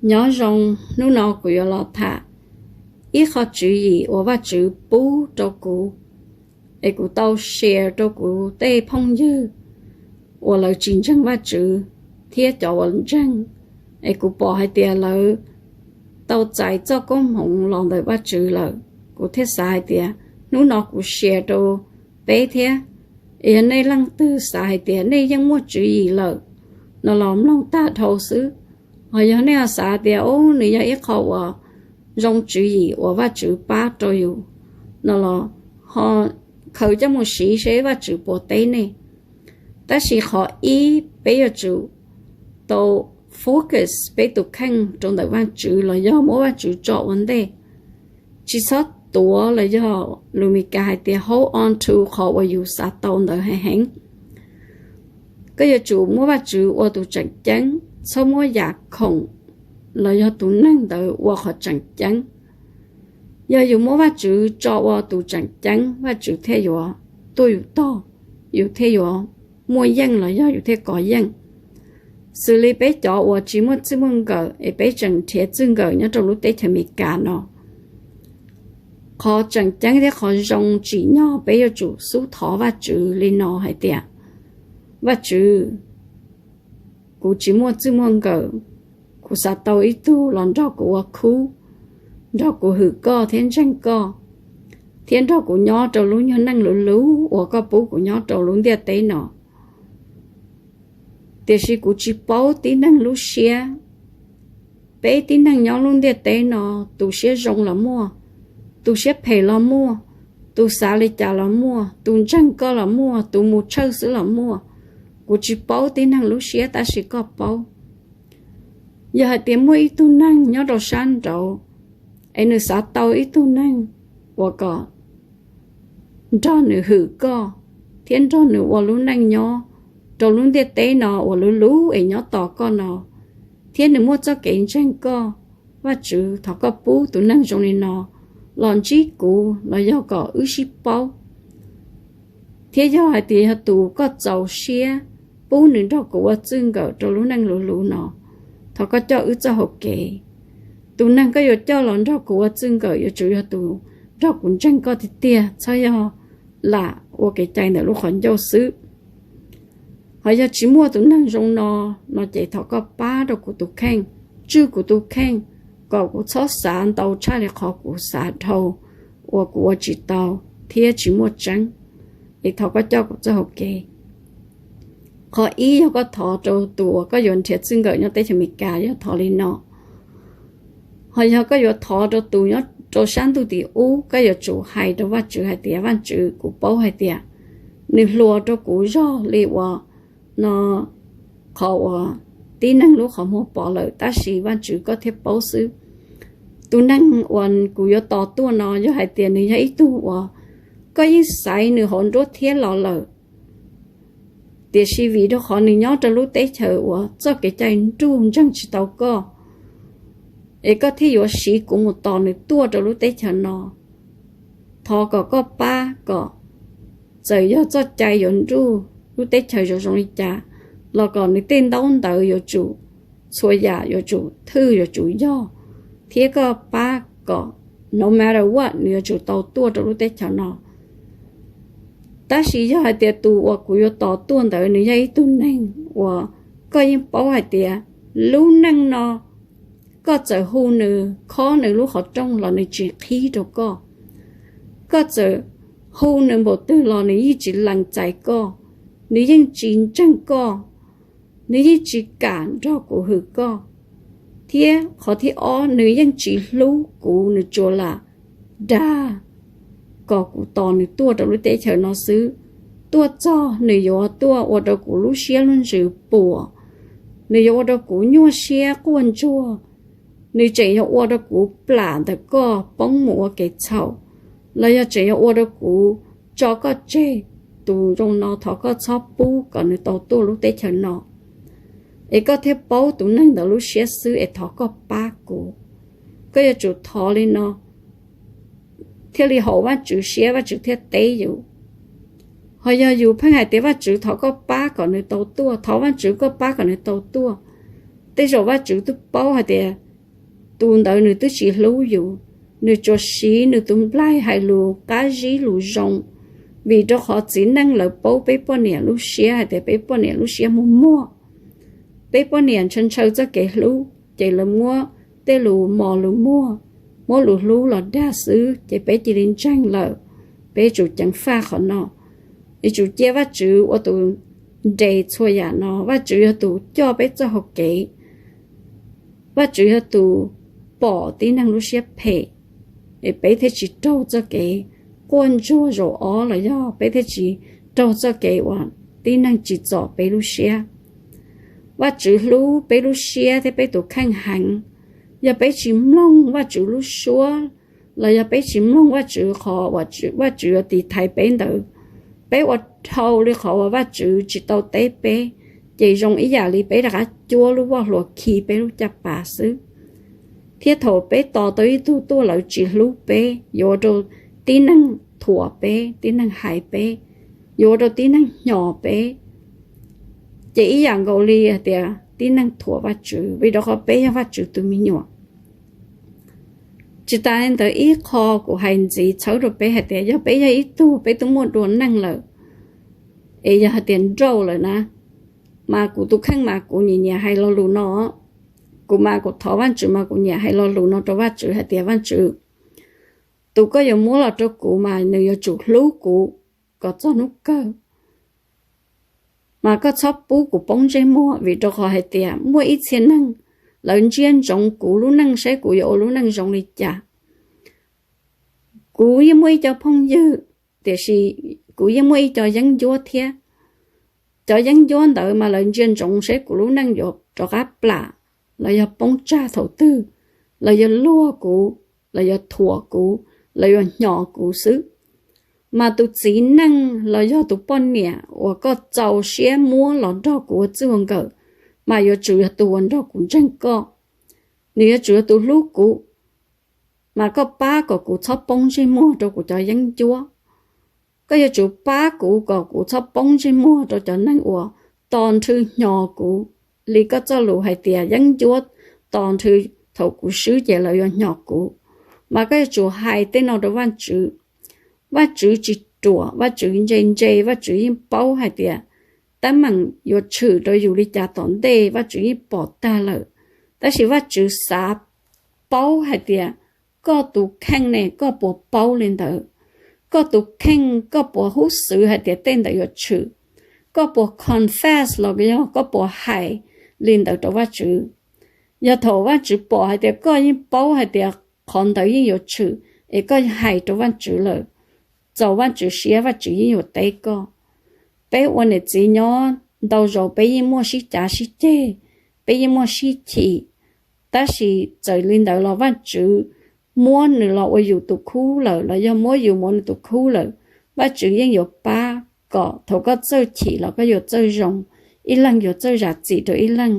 Nyob zoo, hnub no kuv yuav los tham ib qho tswv yim uas Vajtswv pub rau kuv, es kuv tau share rau kuv tej phooj ywg uas lawv tsis ntseeg Vajtswv thiab cov uas ntseeg, es kuv pom hais tias lawv tau txais txoj koob hmoov los ntawm Vajtswv lawm. Kuv thiaj xav hais tias hnub no kuv share rau peb thiab. Es yog nej leej twg xav hais tias nej yeej muaj tswv yim lawm no los mloog tag dhau xwb. Hos yog nej ho xav tias, o, nws yog ib qho uas zoo tswv yim uas Vajtswv pab rau yus no los ho khaws coj mus siv seb Vajtswv puas teb nej. Tab sis qhov ib, peb yuav tsum tau focus peb tus kheej rau ntawm Vajtswv los yog muab Vajtswv tso ua ntej. Tsis txhob tuav los yog lus Meskas hais tias hold on to qhov uas yus xav tau ntawd heev heev. Koj yuav tsum muab Vajtswv ua tus tseem ceeb, txhob muab yam khoom los yog tus neeg ntawd ua qhov tseem ceeb. Yog yus muab Vajtswv tso ua tus tseem ceeb, Vajtswv thiaj yuav tuaj yus tog, yus thiaj yuav muaj yeej los yog yus thiaj kov yeej. Xws li peb cov uas tsis muaj txij muaj nkawm es peb tseem nrhiav txij nkawm nyob rau lub teb chaws Amelikas no, qhov tseem ceeb thiab qhov zoo tsim nyog peb yuav tsum xub thov Vajtswv li no hais tias, Vajtswv, kuv tsis muaj txij muaj nkawm, kuv xav tau ib tug los nrog kuv ua khub, nrog kuv hwm koj thiab ntseeg koj, thiab nrog kuv nyob rau lub nyuag neej luv luv uas koj pub kuv nyob rau lub ntiaj teb no. Tiam sis kuv tsis paub tib neeg lub siab. Peb tib neeg nyob lub ntiaj teb no, tus siab zoo los muaj, tus siab phem los muaj, tus xav li cas los muaj, tus ntseeg koj los muaj, tus mus tshawj xwb los muaj. Kuv tsis paub tib neeg lub siab tab sis koj paub. Yog hais tias muaj ib tug neeg nyob rau sab nraud, es nws xav tau ib tug neeg uas kom nrog nws hwm koj, thiab nrog nws ua lub neej nyob rau lub ntiaj teb no uas luv luv es nyob tos koj no, thiab nws muaj txoj kev ntseeg koj, Vajtswv, thov koj pub tus neeg zoo li no los ntsib kuv los yog kom wb sib paub. Thiab yog hais tias yog tus koj txaus siab pub nws nrog kuv ua txij nkawm rau lub neej luv luv no, thov koj coj wb txoj hau kev. Tus neeg koj yuav coj los nrog kuv ua txij nkawm yuav tsum yog tus nrog kuv ntseeg koj tiag tiag, txhob yog lam ua kev cai ntawm lub qhov ncauj xwb. Ho yog tsis muaj tus neeg zoo no, no ces thov koj pab rau kuv tus kheej, tswj kuv tus kheej, kom kuv txhob xav ntau tshaj li qhov kuv xav dhau, uas kuv ua tsis tau thiab tsis muaj tseeb. Es thov koj coj kuv txoj hau kev. Qhov ib, yog koj thov rau tus uas koj yuav nrhiav txij nkawm nyob teb chaws Amelikas, yog thov li no. Ho yog koj yuav thov rau tus nyob rau sab ntuj tim ub, koj yuav tsum hais rau Vajtswv hais tias, Vajtswv, kuv paub hais tias nws hluas rau kuv zog li uas no qhov uas tib neeg lub qhov muag pom lawm, tab sis Vajtswv, koj thiaj paub xwb. Tus neeg uas kuv yuav tos tuaj no yog hais tias nws yog ib tug uas koj yeej xaiv nws hauv nruab thiab los lawm, tiam sis vim rau qhov nws nyob rau lub teb chaws uas txoj kev cai nruj ntseeg tsis tau koj, es koj thiaj yuav siv kuv mus tos nws tuaj rau lub teb chaws no. Thov kom koj pab kom txawm yog txoj cai yuav nruj, lub teb chaws zoo zoo li cas, los kom nws tej ntaub ntawv yuav tsum, txhua yam yuav tsum thwj, yuav tsum yog, thiab koj pab kom no matter what nws yuav tsum tau tuaj rau lub teb chaws no. Tab sis yog hais tias tus uas kuv yuav tos tuaj ntawd nws yog ib tug neeg uas koj yeej paub hais tias lub neej no koj txawm hu nws, khob nws lub qhov rooj los nws tsis qhib rau koj. Koj txawm hu nws npaum twg los nws yeej tsis lees txais koj. Nws yeej tsis ntseeg koj. Nws yeej tsis kam nrog kuv hwm koj. Thiab qhov thib ob, nws yeej tsis hlub kuv, nws tsuas lam dag kom kuv tos nws tuaj rau lub teb chaws no xwb. Tuaj txog nws yuav tuaj ua rau kuv lub siab lub ntsws puas, nws yuav ua rau kuv nyuaj siab quaj ntsuag, nws tseem yuav ua rau kuv plam ntawm koj poob mus ua kev txhaum, los yog tseem yuav ua rau kuv tso koj tseg. Tus zoo no thov koj txhob pub kom nws tau tuaj lub teb chaws no. Es koj thiaj paub tus neeg ntawd lub siab xwb, es thov koj pab kuv. Koj yuav tsum thov li no thiaj li haum Vajtswv siab, Vajtswv thiaj teb yus. Ho yog yus pheej hais tias, Vajtswv, thov koj pab kom nws tau tuaj, thov Vajtswv koj pab kom nws tau tuaj, tej zaum Vajtswv twb paub hais tias tus ntawd nws twb tsis hlub yus, nws tsuas siv nws tus nplaig hais lus qab zib lus zoo. Vim rau qhov txiv neej lawv paub peb poj niam lub siab hais tias peb poj niam lub siab muag muag, peb poj niam ntshaw ntshaw txoj kev hlub, ces lawv muab tej lus mos lus muag, muab lus hlub los dag xwb, ces peb cia li ntseeg lawm, peb tsum ceev faj qhov no. Yuav tsum cia Vajtswv ua tus nres txhua yam no. Vajtswv yog tus coj peb txoj hau kev. Vajtswv yog tus pom tib neeg lub siab phem, es peb thiaj tsis raug txoj kev quaj ntsuag zaum ob los yog peb thiaj tsis raug txoj kev uas tib neeg tsim txom peb lub siab. Vajtswv hlub peb lub siab thiab peb tus kheej heev. Yog peb tsis mloog Vajtswv lub suab, los yog peb tsis mloog Vajtswv qhov uas Vajtswv yuav tiv thaiv peb ntawd, peb ua dhau li qhov uas Vajtswv tsis tau teb peb, ces zoo ib yam li peb rov qab cuab lub voj hlua khi peb lub caj pas xwb. Thiab thaum peb tos tau ib tug tuaj lawv tsis hlub peb, yuav ua rau tib neeg thuam peb, tib neeg hais peb, yuav ua rau tib neeg hnyos peb, ces ib yam nkaus li hais tias tib neeg thuam Vajtswv, vim rau qhov peb yog Vajtswv tus me nyuam. Tsis tas li ntawd, ib qho kuv hais ntxiv txhawb rau peb hais tias yog peb yog ib tug peb twb muaj dua neeg lawm, es yog hais tias nrauj lawm na, mas kuv tus kheej mas kuv nyiam nyiam hais lo lus no. Kuv mas kuv thov Vajtswv mas kuv nyiam hais lo lus no rau Vajtswv hais tias, Vajtswv, tus koj yuav muab los rau kuv mas nws yuav tsum hlub kuv kom txog hnub kawg. Mas koj txhob pub kuv poob ntsej muag, vim rau qhov hais tias muaj ib txhia neeg lawv ntsia ntsoov kuv lub neej saib kuv yuav ua lub neej zoo li cas. Kuv yeej muaj ib co phooj ywg, tiam sis kuv yeej muaj ib co yeeb ncuab thiab. Cov yeeb ncuab ntawd mas lawv ntsia ntsoov saib kuv lub neej yuav rov qab plam, los yog poob tsag thaum twg, los yog luag kuv, los yog thuam kuv, los yog hnyos kuv xwb. Mas tus txiv neej los yog tus poj niam uas koj txaus siab muab los nrog kuv ua txij ua nkawm, mas yuav tsum yog tus uas nrog kuv ntseeg koj. Nws yuav tsum yog tus hlub kuv, mas koj pab kom kuv txhob poob ntsej muag rau kuv cov yeeb ncuab. Koj yuav tsum pab kuv kom kuv txhob poob ntsej muag rau cov neeg uas tos nrhw hnyos kuv, li koj txoj lus hais tias yeeb ncuab tos nrhw thaum kuv swb ces lawv yuav hnyos kuv. Mas koj yuav tsum hais tej no rau Vajtswv. Vajtswv tsis ruam, Vajtswv ntse ntse, Vajtswv yeej paub hais tias teeb meem yuav tshwm rau yus li cas tom ntej Vajtswv yeej pom tag lawm. Tab sis Vajtswv xav paub hais tias koj tus kheej ne, koj puas paub li ntawd? Koj tus kheej koj puas hub xwv hais tias tej ntawd yuav tshwm? Koj puas confess los yog koj puas hais li ntawd rau Vajtswv? Yog thaum Vajtswv pom hais tias koj yeej paub hais tias qhov ntawd yeej yuav tshwm, es koj hais rau Vajtswv lawm, txaus Vajtswv siab Vajtswv yeej yuav teb koj. Peb ua niam txiv nyob ntau zaus peb yeej muaj sib cav sib ceg, peb yeej muaj sib chim, tab sis txawm li ntawd los Vajtswv muab nws los ua yus tus khub lawm los yog muab yus mus ua nws tus khub lawm, Vajtswv yeej yuav pab kom thaum koj txawj chim los koj yuav txawj zoo, ib leeg yuav txawj zam txim rau ib leeg,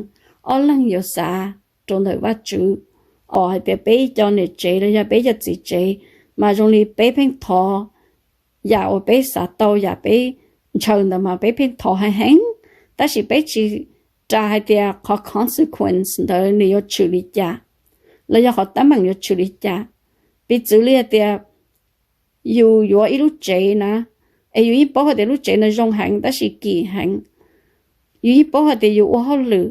ob leeg yuav xav rau ntawm Vajtswv. Pom hais tias peb ib co niam tsev los yog peb ib co txiv tsev, mas zoo li peb pheej thov yam uas peb xav tau, yam peb ntshaw ntawd mas peb pheej thov heev heev, tab sis peb tsis ras hais tias qhov consequence ntawd nws yuav tshwm li cas, los yog qhov teeb meem yuav tshwm li cas. Piv txwv li hais tias yus yuav ib lub tsev na, es yus yeej paub hais tias lub tsev ntawd zoo heev tab sis kim heev. Yus yeej paub hais tias yus ua hauj lwm,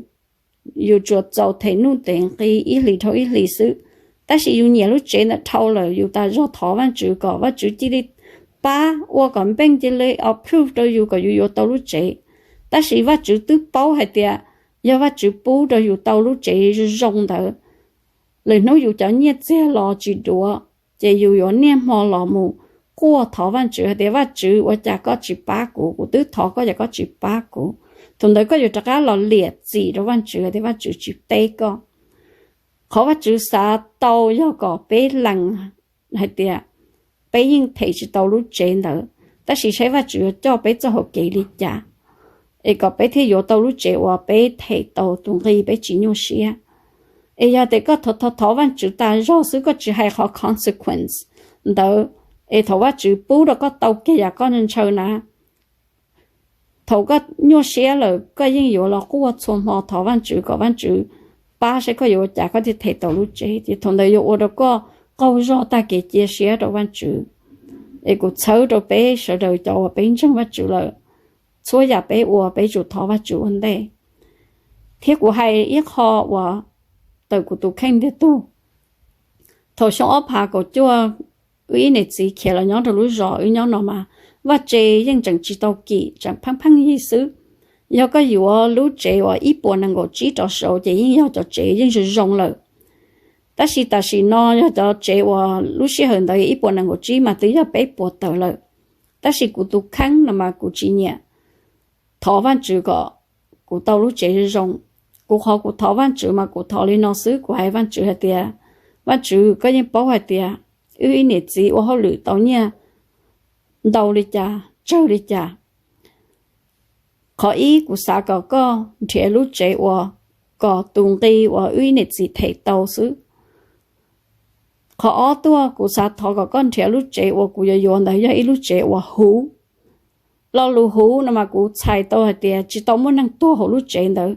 yus tsuas txaus them nuj them nqi ib hlis dhau ib hlis xwb, tab sis yus nyiam lub tsev ntawd dhau lawm, yus tas zog thov Vajtswv kom Vajtswv cia li pab ua kom npeej cia li approve rau yus kom yus yuav tau lub tsev. Tab sis Vajtswv twb paub hais tias yog Vajtswv pub rau yus tau lub tsev zoo zoo ntawd, lwm hnub yus cov nyiaj txiag los tsis duav, ces yus yuav niaj hmo los mus quaj thov Vajtswv hais tias, Vajtswv, ua cas koj tsis pab kuv? Kuv twb thov koj ces koj tsis pab kuv. Thaum ntawd koj yuav rov qab los liam txim rau Vajtswv hais tias Vajtswv tsis teb koj. Qhov Vajtswv xav tau yog kom peb lees hais tias peb yeej them tsis tau lub tsev ntawd, tab sis saib Vajtswv yuav coj peb txoj hauv kev li cas, es kom peb thiaj yuav tau lub tsev uas peb them tau tus nqi peb tsis nyuaj siab. Es yog tias koj thov thov thov Vajtswv tas zog xwb koj tsis hais qhov consequence ntawd, es thaum Vajtswv pub rau koj tau kiag yam koj ntshaw na, thaum koj nyuaj siab lawm koj yeej yuav los quaj txhua hmo thov Vajtswv kom Vajtswv pab saib koj yuav ua cas koj thiaj them tau lub tsev. Ces thaum ntawd yuav ua rau koj qaug zog tag kev cia siab rau Vajtswv. Es kuv txhawb rau peb sawv daws cov uas peb ntseeg Vajtswv lawm, txhua yam peb ua peb tsum thov Vajtswv ua ntej. Thiab kuv hais ib qho uas tawm kuv tus kheej ntiag tug. Thaum xyoo ob phav kaum cuaj, wb ib niam txiv khiav los nyob rau lub zos wb nyob no mas vaj tse yeej tseem tsis tau kim, tseem pheej pheej yig xwb. Yog koj yuav lub tsev uas ib puas nees nkaum tsib rov saud ces yeej yog cov tsev yeej zoo zoo lawm. Tab sis tam sim no yog cov tsev uas lub sij hawm ntawd ib puas nees nkaum tsib mas twb yog peb puas tawm lawm. Tab sis kuv tus kheej no mas kuv tsis nyiam, thov Vajtswv kom kuv tau lub tsev zoo zoo. Kuv qhov kuv thov Vajtswv mas kuv thov li no xwb, kuv hais Vajtswv hais tias, Vajtswv, koj yeej paub hais tias wb ib niam txiv ua hauj lwm tau nyiaj ntau li cas tsawg li cas. Qhov ib, kuv xav kom koj nrhiav lub tsev uas kom tus nqi uas wb ib niam txiv them tau xwb. Qhov ob tuaj, kuv xav thov kom koj nrhiav lub tsev uas kuv yuav yuav ntawd yog ib lub tsev uas huv. Lo lus huv no mas kuv txhais tau hais tias tsis tau muaj neeg tuag hauv lub tsev ntawd.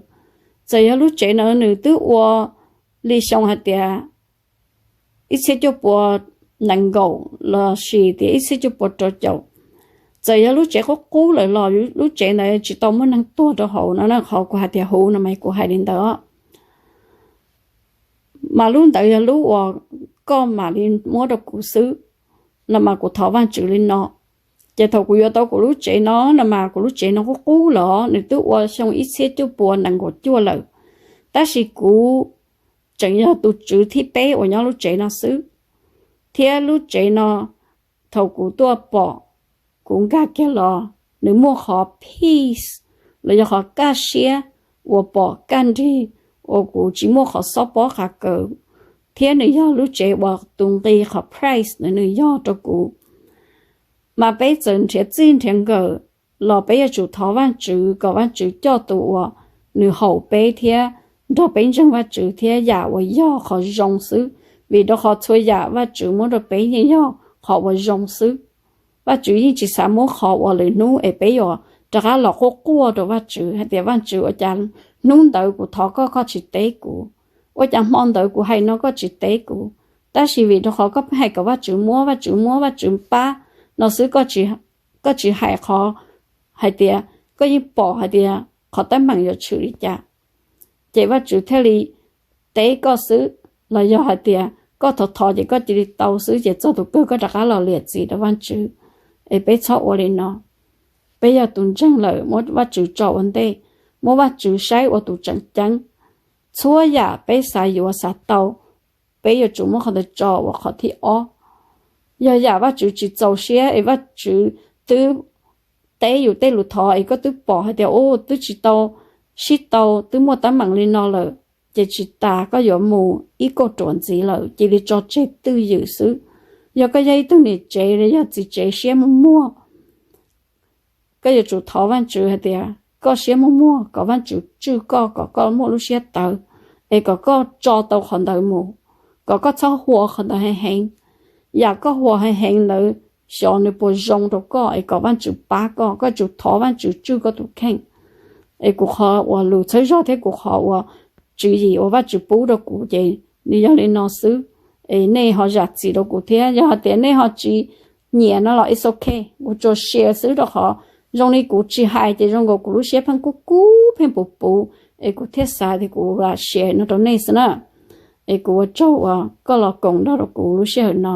Txawm yog lub tsev no nws twb ua li xyoo hais tias ib txhiab cuaj pua nees nkaum los sis tias ib txhiab cuaj pua rau caum, txawm yog lub tsev qub qub lawm los lub tsev ntawd tsis tau muaj neeg tuag rau hauv no na. Qhov kuv hais tias huv no mas kuv hais li ntawd. Mas lub ntawd yog lub uas koj mam li muab rau kuv xwb, no mas kuv thov Vajtswv li no. Ces thaum kuv yuav tau kuv lub tsev no, no mas kuv lub tsev no qub qub los nws twb ua xyoo ib txhiab cuaj pua nees nkaum cuaj lawm, tab sis kuv tseem yog tus tswv thib peb uas nyob lub tsev no xwb. Thiab lub tsev no thaum kuv tuaj pom, kuv nkag kiag los nws muaj qhov peace los yog qhov kaj siab uas pom kaj nrig, uas kuv tsis muaj qhov xob pob qav kaws, thiab nws yog lub tsev uas tus nqi qhov price ntawd nws yog rau kuv. Mas peb txawm nrhiav txij nrhiav nkawm los peb yuav tsum thov Vajtswv kom Vajtswv coj tus uas nws haum peb thiab nrog peb ntseeg Vajtswv thiab yam uas yog qhov zoo xwb, vim rau qhov txhua yam Vajtswv muab rau peb yeej yog qhov uas zoo xwb. Vajtswv yeej tsis xav muab qhov uas lwm hnub es peb yuav rov qab los quaj quaj rau Vajtswv hais tias, Vajtswv, ua cas hnub ntawd kuv thov koj koj tsis teb kuv, ua cas hmo ntawd kuv hais no koj tsis teb kuv? Tab sis vim rau qhov koj pheej hais kom Vajtswv muab, Vajtswv muab, Vajtswv pab no xwb, koj tsis hais qhov hais tias koj yeej pom hais tias qhov teeb meem yuav tshwm li cas, ces Vajtswv thiaj li teb koj xwb. Los yog hais tias koj thov thov ces koj cia li tau xwb, ces txog tus kawg koj rov qab los liam txim rau Vajtswv. Es peb txhob ua li no. Peb yog tus ntseeg lawm, muab Vajtswv tso ua ntej, muab Vajtswv saib ua tus tseem ceeb. Txhua yam peb xav yuav xav tau, peb yuav tsum muab qhov ntawd tso ua qhov thib ob. Yog yam Vajtswv tsis txaus siab es Vajtswv twb teb yus tej lus thov es koj twb pom hais tias, u, twb tsis tau, sib tau twb muaj teeb meem li no lawm, ces tsis tas koj yuav mus ib kauj ruam ntxiv lawm, cia li tso tseg twj ywm xwb. Yog koj yog ib tug niam tsev los yog txiv tsev siab muag muag, koj yuav tsum thov Vajtswv hais tias koj siab muag muag kom Vajtswv tswj koj, kom koj muaj lub siab tawv, es kom koj tso tau qhov ntawd mus, kom koj txhob huas qhov ntawd heev heev. Yam koj huas heev heev ntawd xyov nws puas zoo rau koj, es kom Vajtswv pab koj, koj tsum thov Vajtswv tswj koj tus kheej. Es kuv qhov uas lus txhawb zog thiab kuv qhov uas tswv yim uas Vajtswv pub rau kuv ces nws yog li no xwb. Es nej ho zam txim rau kuv thiab, yog hais tias nej ho tsis nyiam no los it's ok, kuv tsuas share xwb, rau qhov zoo li kuv tsis hais ces zoo nkaus kuv lub siab pheej kub kub pheej puv puv, es kuv thiaj xav tias kuv lam share no rau nej xwb na. Es kuv ua tsaug uas koj los koom nrog rau kuv lub sij hawm no.